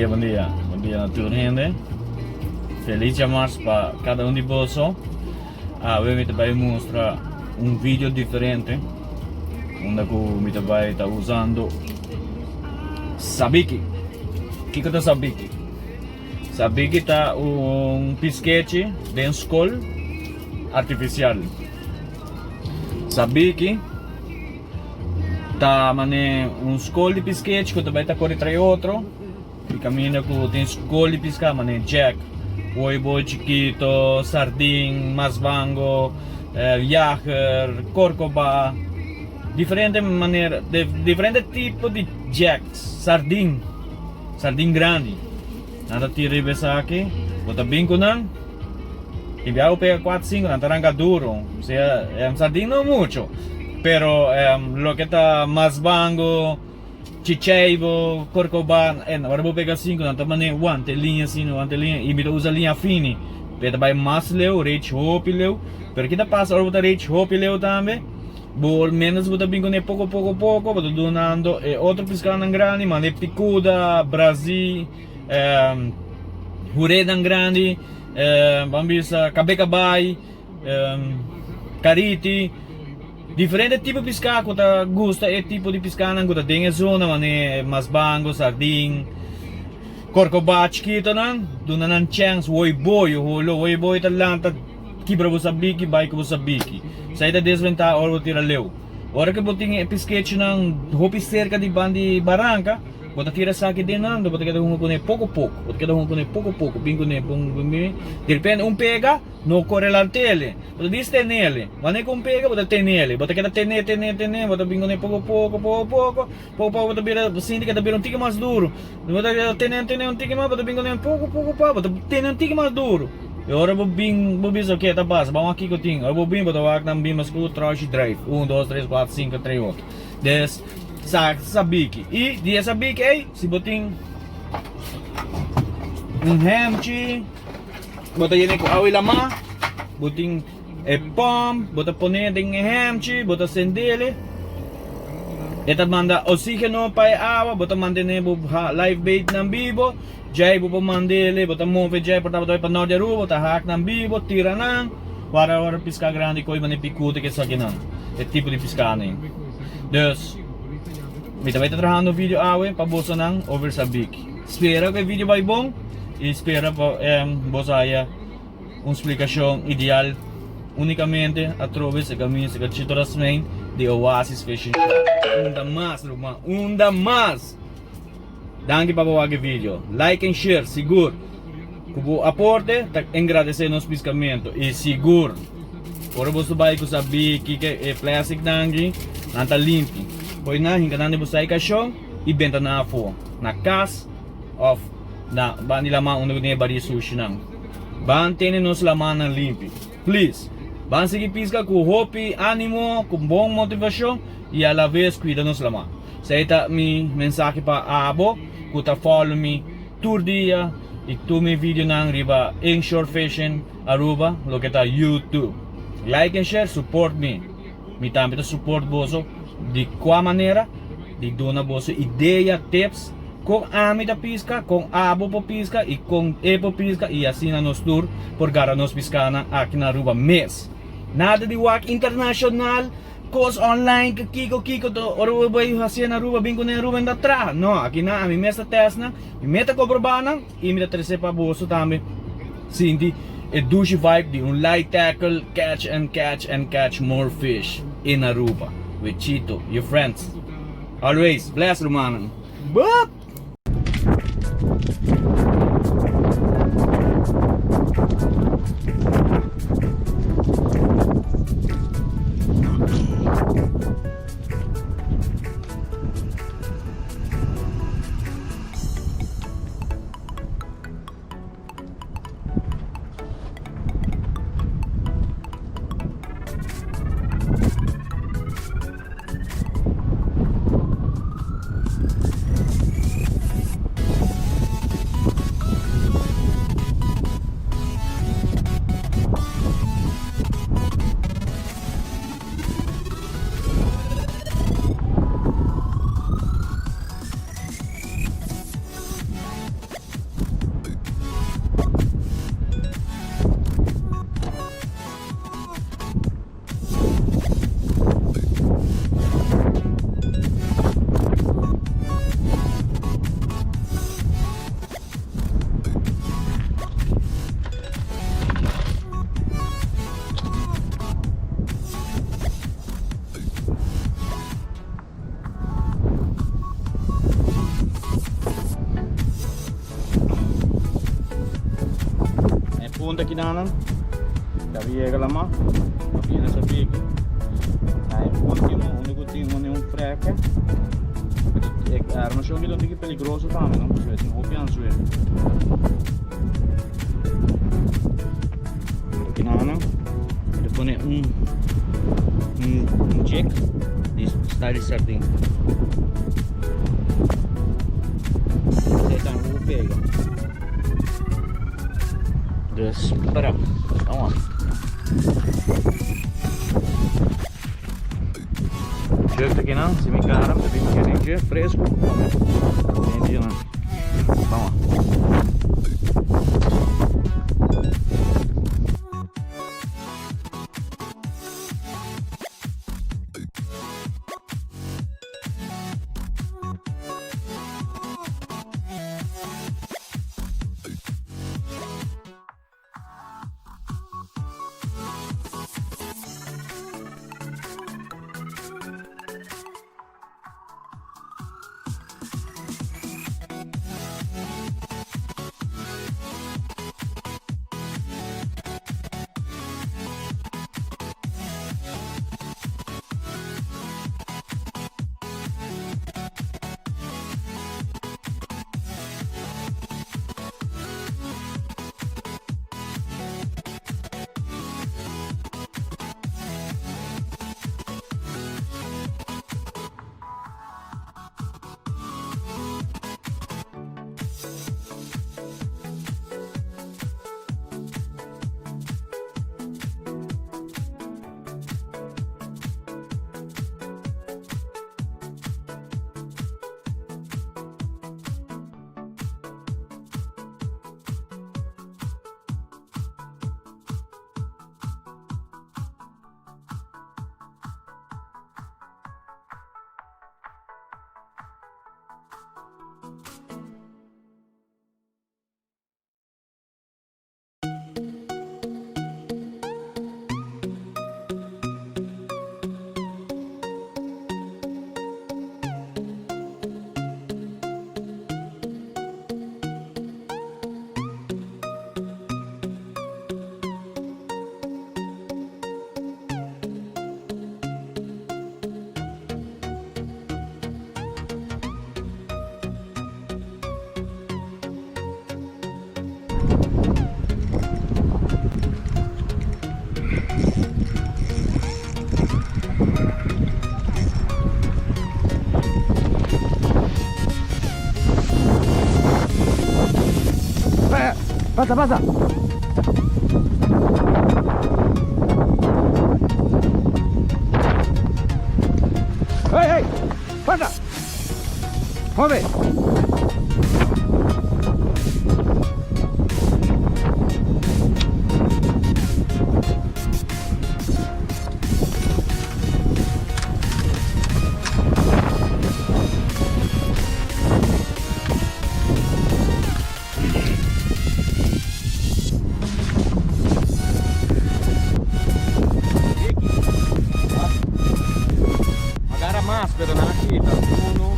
dia, bon dia. Bon dia na tur hende. Feliz djamars pa kada un di boso. Awe mi ta bai mustra un video diferente unda ku mi ta bai ta usando sabiki. Kiko ta sabiki? Sabiki ta un piskechi den skol artifisial. Sabiki ta mane un skol di piskechi ku ta bai ta kore trae otro i kaminda ku tin skol di piska mane jack, woibo chikito, sardin, masbango, jager, korkoba, diferente manera diferente tipo di jacks, sardin, sardin grandi nan ta tira riba esaki bo ta bin ku nan. Tin biaha bo pega kuater sinku nan ta ranka duro. Osea sardin no mucho pero loke ta masbango, chicheibo, korkoba ora bo pega sinku nan ta mane wanta e liña asina wanta e liña i mi ta usa liña fini pe ta bai mas leu reach hopi leu pero kita pasa ora bo ta reach hopi leu tambe bo menos bo ta bin kune poko poko poko bo ta dunando e otro piskanan grandi mane pikuda, brazi. Huredan grandi, ban bisa kabe kabai, kariti, diferente tipo piská ku ta gusta e tipo di piskanan ku ta den e zona manera masbango, sardin, korkobá chikitonan, duna nan chèns woi boyo holo, woi boyo ta lanta kibra bo sabiki bai ku bo sabiki, esei ta desventaha ora bo tira leu. Ora ku bo tin e piskechinan hopi serka di banda di baranka. Bo ta tira esaki den nan, bo ta keda hunga kuné poko poko, bo ta keda hunga kuné poko poko, bin kuné bun bun bin, di repente un pega, no kore lant'ele, bo ta dis tenele, wanneer ku un pega bo ta tenele, bo ta keda tene tene tene, bo ta bin kuné poko poko poko poko, poko poko bo ta bira bo sinti ke ta bira un tiki mas duru, bo ta keda tene tene un tiki mas, bo ta bin kuné poko poko pa, bo ta tene un tiki mas duru, i ora bo bin bo bisa oke ta pasa, ban wak kiko tin, ora bo bin bo ta wak nan bin mas ku troshi drijf, un dos tres kuater sinku tres ocho, des. Sa sabiki. I di e sabiki ei, si bo tin un hemchi, bo ta yena ku awa i lamá, bo tin e pòmp, bo ta pone den e hemchi, bo ta sendele, e ta manda oxígeno pa e awa, bo ta mantené bo live baitnan bibo, djei bo por mandele, bo ta move djei por ta bo ta bai pa nort di Aruba, bo ta hak nan bibo, tira nan, wara ora piská grandi koi manera pikuta ke esakinan, e tipo di piskanan. Dus, mi ta bai ta trahando un video awe pa bosonan over Sabiki. Spera ku e video bai bon i spera pa boso haya un splikashon ideal unikamente atrobe se kaminda se Chito Rasmijn di Oasis Fishing Shop. Unda mas ruman, unda mas! Danki pa bo wak e video. Like en share sigur. Ku bo aporte ta engradesé nos piskamentu i sigur ora boso bai ku sabí kiko e plastic nan aki nan ta limpi. Poi nan hinka nan den bo sai kashon i benta nan afó na kas òf na banda di laman unda ku tin e barí sushi nan. Ban tene nos lamannan limpi please. Ban sigui piska ku hopi ánimo, ku bon motivashon i alaves kuida nos laman. Esei ta mi mensahe pa abo ku ta follow mi. Tur dia y tur mi videonan riba Inshore Fishing Aruba loke ta YouTube. Like en share support mi. Mi tambe ta support boso di cua manera di duna boso idea, tips con ami ta pisca, con abo por pisca y con e por pisca y asina nos tur por gara nos piscanan aki na Aruba mes. Nada di wak internacional. Kos online ke kiko kiko to ora bo bai hasié na Aruba bin kuné Aruba en ta traha no aki nan ami mes ta test nan mi mes ta komprobá nan i mi ta trese pa boso tambe sinti e dushi vibe di un light tackle catch and catch and catch more fish in Aruba with Chito your friends always bless rumannan bup. punta kidanan. Ya bi yega lama. Papia na sabi aki. Na e ultimo, unda ku tin un freke. E armashon ki ta un tiki peligroso tambe, no? Pasobra tin hopi anzuelo. Kidanan. Mi ta pone un un jig di style sardin. Esei ta un pega. Dus, pero, vamos. Jug aqui não, se me cara, me bem querendo, fresco. Entendi não. Vamos. Pasa, pasa. Hey, hey, pasa. Move. Agara mas, pero nan a kita. Uno.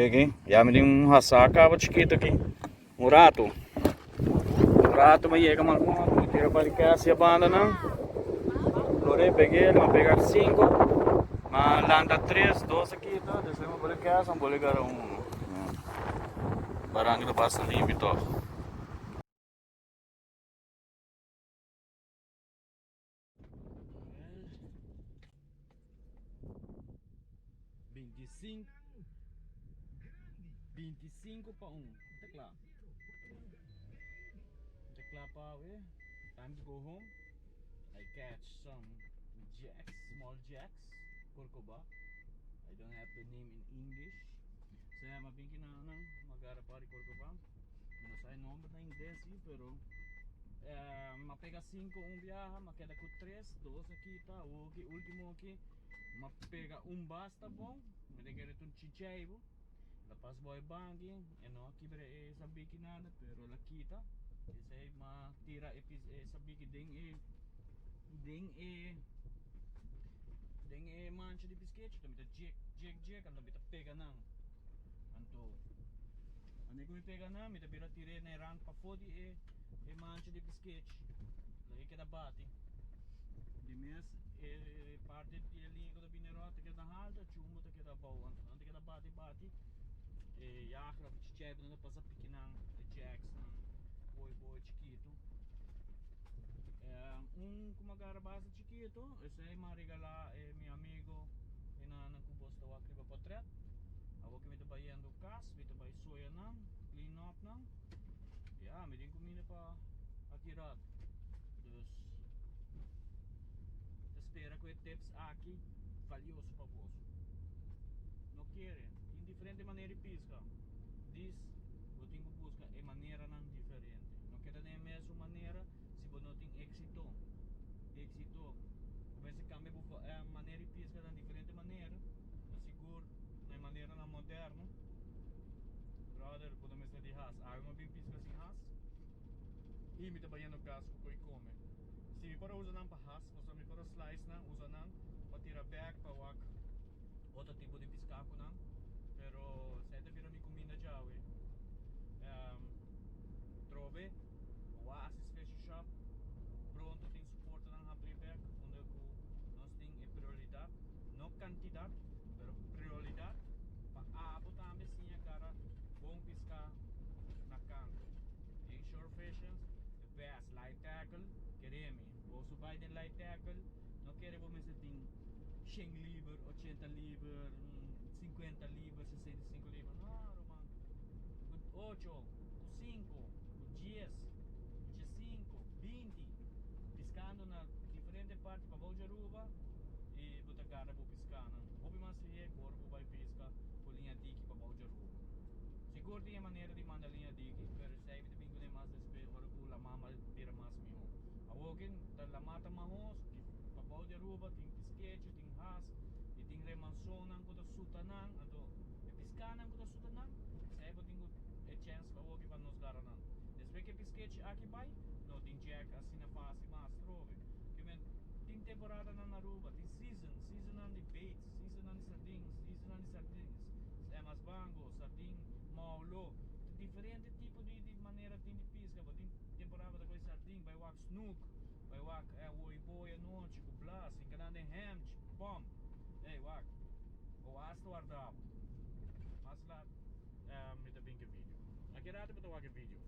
Aki, ya mi tin un hasá kaba chikitu aki. Un ratu. Un ratu mi yega Malmon, mi tira pa di kas ya banda nan. Loré peg'é, mi a pega sinku. Mi a lanta tres, dos a kita, despues mi a bole kas, mi a bole gara unu. Baranka ta basta limpi tòg. 25 pa 1. Ta kla. Ta kla pa awe. Time to go home. I catch some jacks, small jacks, corcoba. I don't have the name in English. Sea ma bin kinanan, magara pa di corcoba. Mi no sa e nomber na ingles sí, pero ma pega 5 un biaha, ma keda ku 3, dos a kita, awoki, ultimo aki, ma pega un basta bon, mi ta kere ta un chicheibo, la pas boy banki, e no a kibra e sabiki nada, pero la kita, esei ma tira e pis e sabiki den e den e den e mancha di piskechi, ta mi ta jek jek jek, anto mi ta pega nan, anto. Wanneer ku mi pega nan, mi ta bira tir'é na e rand pafó di e e mancha di piskech. Laga e keda bati. Di mes e parti di e liña ku ta bini ròt ta keda haltu, e chumbo ta keda abou. Anto nan ta keda bati bati. E yager òf e chichèibunan ta pasa piki nan, e jacksnan, boi boi chikitu. Un ku mi a gara basta chikitu, esei mi a regalá e mi amigo e nan ku bo sta wak riba potrèt. Awor ku mi ta bayendo kas, mi ta bai soya nan, clean up nan. Ya, mi tin kuminda pa aki rat. Dus, ta spera ku e tips aki valioso pa boso. No kere, tin diferente manera di piska. Dis, bo tin ku buska e maneranan diferente. No keda den e mesun manera si bo no tin éksito. Éksito. Bo mester kambia bo manera di piska na diferente manera. Ta sigur na e maneranan moderno. Brother, bo no mester di has. Awe mi a bin pisca sin has y mi ta bayendo cas cu coy come. Si mi por a usa nan pa has, pasobra mi por a slice nan, usa nan pa tira bek, pa wak otro tipo di pisca cu nan. Pero esey ta bira mi cuminda djawe. Trobe, Oasis Fishing Shop pronto tin su portanan habri bek unda cu nos tin e prioridad. No kantidat, pero prioridat pa abo tambe siña gara bon piská na kanto. Inshore Fishing, the best light tackle, kere mi, boso bai den light tackle, no kere bo mester tin shen liber, ochenta liber, sinkuenta liber, sesenta i sinku liber, no ruman, ku ocho, ku sinku, ku dies, ku diesinku, binti, piskando na diferente parti pabou di Aruba. I bo ta gara bo piskanan hopi mas lihé ku ora bo bai piska ku liña diki pa bou djaruba. Sigur tin e manera di manda liña diki, pero esei mi ta bin kuné mas despues ora ku lamá bira mas mihó. Awoki ta lamá ta mahos pa bou di Aruba tin piskechi, tin has i tin remansonnan ku ta suta nan, anto e piskanan ku ta suta nan, esei bo tin ku e chèns awoki pa nos gara nan. Despues ku e piskechi aki bai, no tin jack asina fásil mas atrobe. Tin temporadanan na Aruba, tin season, seasonnan di baits, seasonnan di sardin, seasonnan di sardin mas bango, sardin maulo, diferente tipo di di manera tin di pisca, bo tin temporada bo ta coge sardin, bai wak snoek, bai wak woi boi anochi cu blas, hinca nan den hemchi, pom, ey wak, bo hasta warda bo, mas lat mi ta bin cu e video, aki rato bo ta wak e video.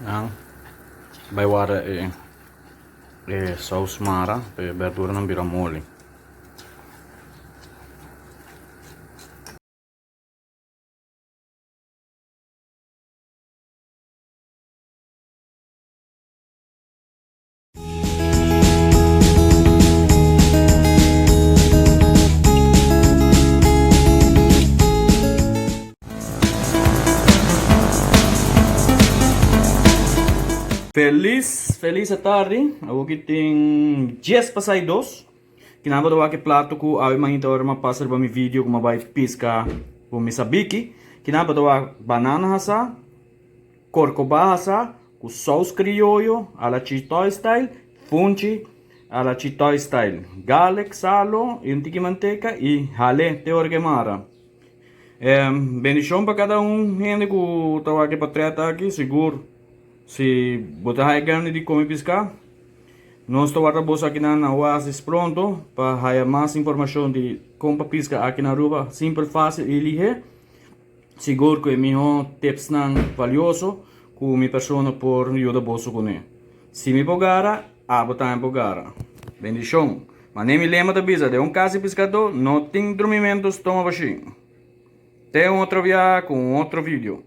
Nan bai warda e e saus mara pa e berduranan bira moli. Felis, felis atardi. Awor ki tin dies pasai dos. Kinan bo ta wak e plato ku awe mainta ora mi a pasa riba mi video ku mi a bai piska ku mi sabiki. Kinan bo ta wak banana hasá. Korkobá hasá ku sous krioyo a la Chitoy style, funchi a la Chitoy style, garlic, salo i un tiki manteka i hal'é te ora ku e mara. Bendishon pa kada un hende ku ta wak e patrèt aki, sigur si bo ta haya gana di kome piská, nos ta warda boso akinan na Oasis pronto pa haya mas informashon di kon pa piska aki na Aruba, simpel, fásil i lihé. Sigur ku e mihó tipsnan valioso ku mi persona por yuda boso kuné. Si mi por gara, abo tambe por gara. Bendishon! Manera mi lema ta bisa, den un kas di piskadó no tin drumimentu stoma bashí. Te un otro biaha ku un otro video.